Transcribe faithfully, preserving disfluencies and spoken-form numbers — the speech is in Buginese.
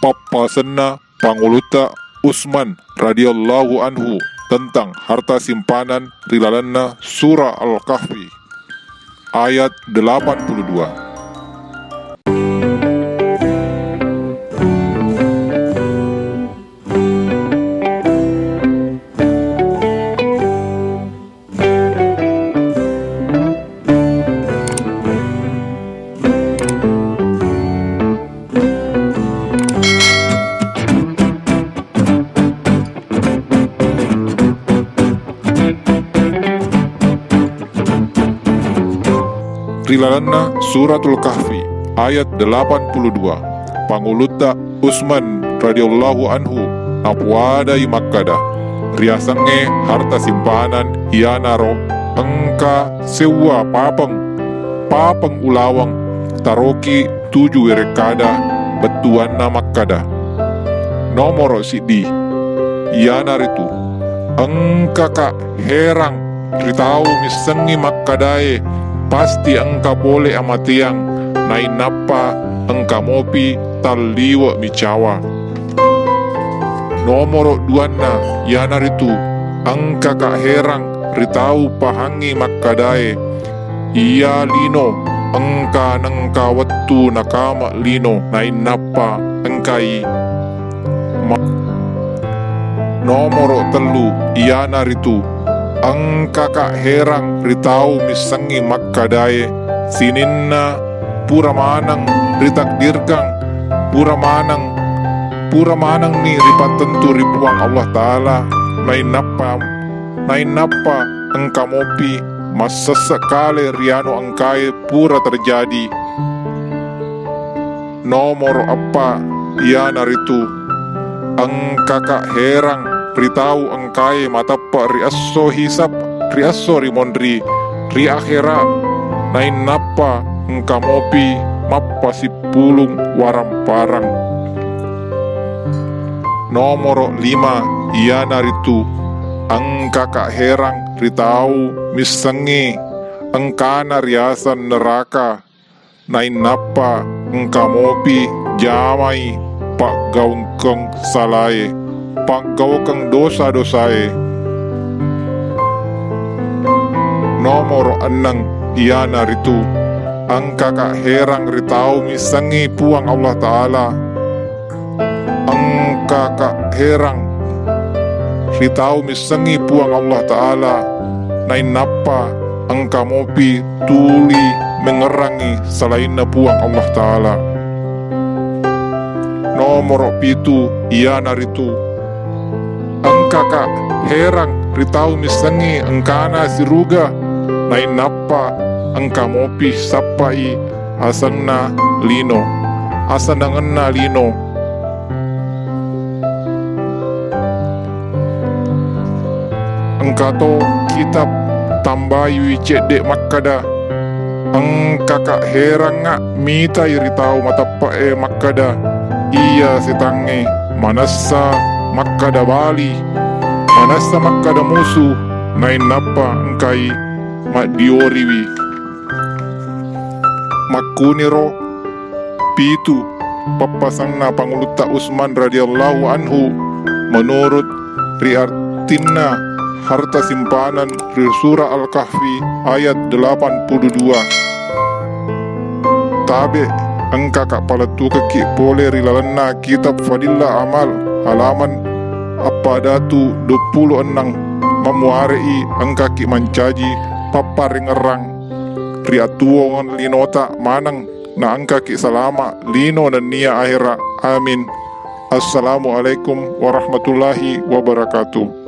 pappasenna Pangulutta Utsman radhiyallahu anhu tentang harta simpanan ri lalenna Surah Al-Kahfi, ayat delapan puluh dua. Ri lalenna Suratul Kahfi, ayat delapan puluh dua, Pangulutta Utsman radhiyallahu anhu napuadai makkada, riasengnge harta simpanan iyanaro engka sewwa papeng, papeng ulaweng taroki tuju werekkada, bettuanna makkada. Nomoro siddi, iyanaritu engkaka herang ri tau missengngi makkadae pasti engka pole amateang, nainnappa engka mopi talliwe' micawa. Nomoro duanna iyanaritu engkaka herang ri tau pahangngi makkadae iya lino engka nengka wettu nakama lino nainnappa engkai ma-, nomoro tellu iyanaritu engkaka herang ri tau missengngi makkadae sininna pura maneng ritakdirkang, pura maneng, pura manengni ripattentu ri Puang Allah Ta'ala, nainnappa, nainnappa engka mopi massesse kale ri anu engkae pura terjadi. Nomoro eppa iyanaritu engkaka herang ri tau engkae mateppe' ri esso hisab, ri esso rimonri ri akhera, nainnappa engka mopi mappasippulung waramparang. Nomoro lima iyanaritu engkaka herang ri tau missengngi engkana riaseng neraka, nainnappa engka mopi jamai paggaukeng salae, paggaukeng dosa-dosae. Nomoro enneng iyanaritu engkaka herang ri tau missengngi Puang Allah Ta'ala, engkaka herang ri tau missengngi Puang Allah Ta'ala, nainnappa engka mopi tuli mengngerangngi salainna Puang Allah Ta'ala. Nomoro pitu iyanaritu engkaka herang ri tau missengngi engkana siruga, nainnappa engka mopi sappai asenna lino, asenangenna lino. Engkato kitab tambayui cedde' makkada, engkaka herangnga mitai ri tau mateppe'e makkada, iya setangnge manessa makkada bali, manessa makkada musu, nainnappa engkai maddioriwi. Makkuniro pitu pappasenna Pangulutta Utsman radhiyallahu anhu menurut ri artinna harta simpanan ri Surah Al-Kahfi ayat delapan puluh dua. Tabe' engkaka palettukekki pole ri lalenna kitab Fadillah Amal halaman appadatu duappulo enneng, mamuare'i engkaki mancaji papparengngerang ri atuwongeng linota maneng, na engkaki salama lino nennia ahera. Amin. Assalamualaikum warahmatullahi wabarakatuh.